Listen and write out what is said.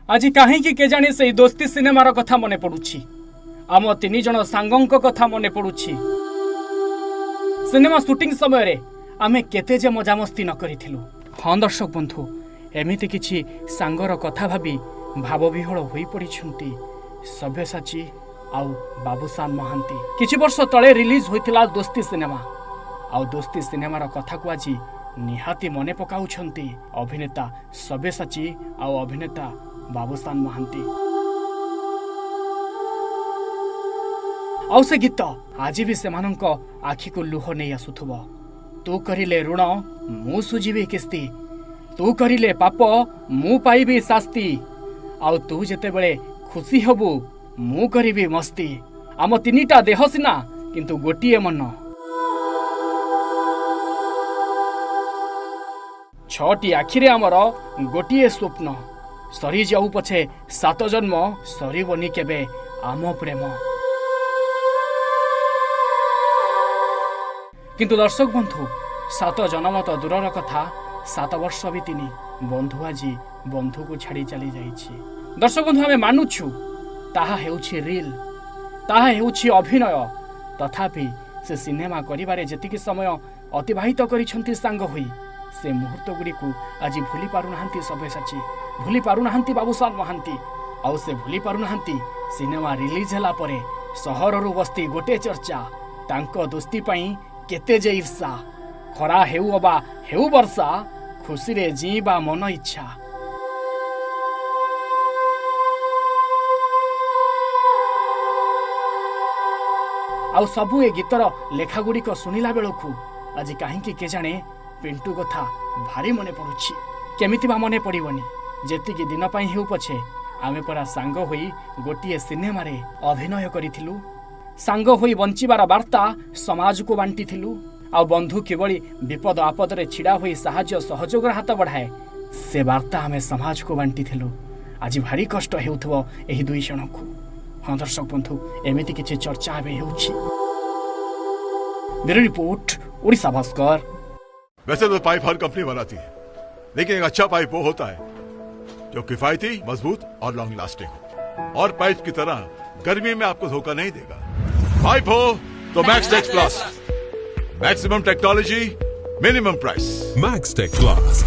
ଆଜି କାହିଁକି କେଜାଣି ସେଇ ଦୋସ୍ତି ସିନେମାର କଥା ମନେ ପଡୁଛି, ଆମ ତିନି ଜଣ ସାଙ୍ଗଙ୍କ କଥା ମନେ ପଡୁଛି। ସିନେମା ସୁଟିଂ ସମୟରେ ଆମେ କେତେ ଯେ ମଜାମସ୍ତି ନ କରିଥିଲୁ। ହଁ ଦର୍ଶକ ବନ୍ଧୁ, ଏମିତି କିଛି ସାଙ୍ଗର କଥା ଭାବି ଭାବବିହ୍ୱଳ ହୋଇପଡ଼ିଛନ୍ତି ସବ୍ୟସାଚୀ ଆଉ ବାବୁସାନ ମହାନ୍ତି। କିଛି ବର୍ଷ ତଳେ ରିଲିଜ୍ ହୋଇଥିଲା ଦୋସ୍ତି ସିନେମା। ଆଉ ଦୋସ୍ତି ସିନେମାର କଥାକୁ ଆଜି ନିହାତି ମନେ ପକାଉଛନ୍ତି ଅଭିନେତା ସବ୍ୟସାଚୀ ଆଉ ଅଭିନେତା ବାବୁସାନ ମହାନ୍ତି। ଆଉ ସେ ଗୀତ ଆଜି ବି ସେମାନଙ୍କ ଆଖିକୁ ଲୁହ ନେଇ ଆସୁଥିବ। ତୁ କରିଲେ ଋଣ, ମୁଁ ସୁଝିବି କିସ୍ତି। ତୁ କରିଲେ ପାପ, ମୁଁ ପାଇବି ଶାସ୍ତି। ଆଉ ତୁ ଯେତେବେଳେ ଖୁସି ହବୁ, ମୁଁ କରିବି ମସ୍ତି। ଆମ ତିନିଟା ଦେହ ସିନା, କିନ୍ତୁ ଗୋଟିଏ ମନ। ଛଅଟି ଆଖିରେ ଆମର ଗୋଟିଏ ସ୍ୱପ୍ନ। ସରିଯାଉ ପଛେ ସାତ ଜନ୍ମ, ସରିବନି କେବେ ଆମ ପ୍ରେମ। କିନ୍ତୁ ଦର୍ଶକ ବନ୍ଧୁ, ସାତ ଜନ୍ମ ତ ଦୂରର କଥା, 7 ବର୍ଷ ବିତିନି, ବନ୍ଧୁ ଆଜି ବନ୍ଧୁକୁ ଛାଡ଼ି ଚାଲି ଯାଇଛି। ଦର୍ଶକ ବନ୍ଧୁ, ଆମେ ମାନୁଛୁ ତାହା ହେଉଛି ରିଲ୍, ତାହା ହେଉଛି ଅଭିନୟ। ତଥାପି ସେ ସିନେମା କରିବାରେ ଯେତିକି ସମୟ ଅତିବାହିତ କରିଛନ୍ତି ସାଙ୍ଗ ହୋଇ, ସେ ମୁହୂର୍ତ୍ତ ଗୁଡ଼ିକୁ ଆଜି ଭୁଲି ପାରୁନାହାନ୍ତି ସବ୍ୟସାଚୀ, ଭୁଲି ପାରୁନାହାନ୍ତି ବାବୁସାନ ମହାନ୍ତି। ଆଉ ସେ ଭୁଲି ପାରୁନାହାନ୍ତି, ସିନେମା ରିଲିଜ୍ ହେଲା ପରେ ସହରରୁ ବସ୍ତି ଗୋଟେ ଚର୍ଚ୍ଚା, ତାଙ୍କ ଦୋସ୍ତି ପାଇଁ କେତେ ଯେ ଈର୍ଷା। ଖରା ହେଉ ଅବା ହେଉ ବର୍ଷା, ଖୁସିରେ ଜିଇଁବା ମନ ଇଚ୍ଛା। ଆଉ ସବୁ ଏ ଗୀତର ଲେଖାଗୁଡ଼ିକ ଶୁଣିଲା ବେଳକୁ ଆଜି କାହିଁକି କେଜାଣେ ପିଣ୍ଟୁ କଥା ଭାରି ମନେ ପଡ଼ୁଛି। କେମିତି ବା ମନେ ପଡ଼ିବନି? ଯେତିକି ଦିନ ପାଇଁ ହେଉ ପଛେ, ଆମେ ପରା ସାଙ୍ଗ ହୋଇ ଗୋଟିଏ ସିନେମାରେ ଅଭିନୟ କରିଥିଲୁ। ସାଙ୍ଗ ହୋଇ ବଞ୍ଚିବାର ବାର୍ତ୍ତା ସମାଜକୁ ବାଣ୍ଟିଥିଲୁ। ଆଉ ବନ୍ଧୁ କିଭଳି ବିପଦ ଆପଦରେ ଛିଡ଼ା ହୋଇ ସାହାଯ୍ୟ ସହଯୋଗର ହାତ ବଢ଼ାଏ, ସେ ବାର୍ତ୍ତା ଆମେ ସମାଜକୁ ବାଣ୍ଟିଥିଲୁ। ଆଜି ଭାରି କଷ୍ଟ ହେଉଥିବ ଏହି ଦୁଇ ଜଣଙ୍କୁ। ହଁ ଦର୍ଶକ ବନ୍ଧୁ, ଏମିତି କିଛି ଚର୍ଚ୍ଚା ଏବେ ହେଉଛି। Bureau report, Odisha Bhaskar. वैसे तो पाइप हर कंपनी बनाती है, लेकिन एक अच्छा पाइप वो होता है जो किफायती, मजबूत और लॉन्ग लास्टिंग हो और पाइप की तरह गर्मी में आपको धोखा नहीं देगा। पाइप हो तो max take plus. Maximum technology, minimum price. Max Tech Plast.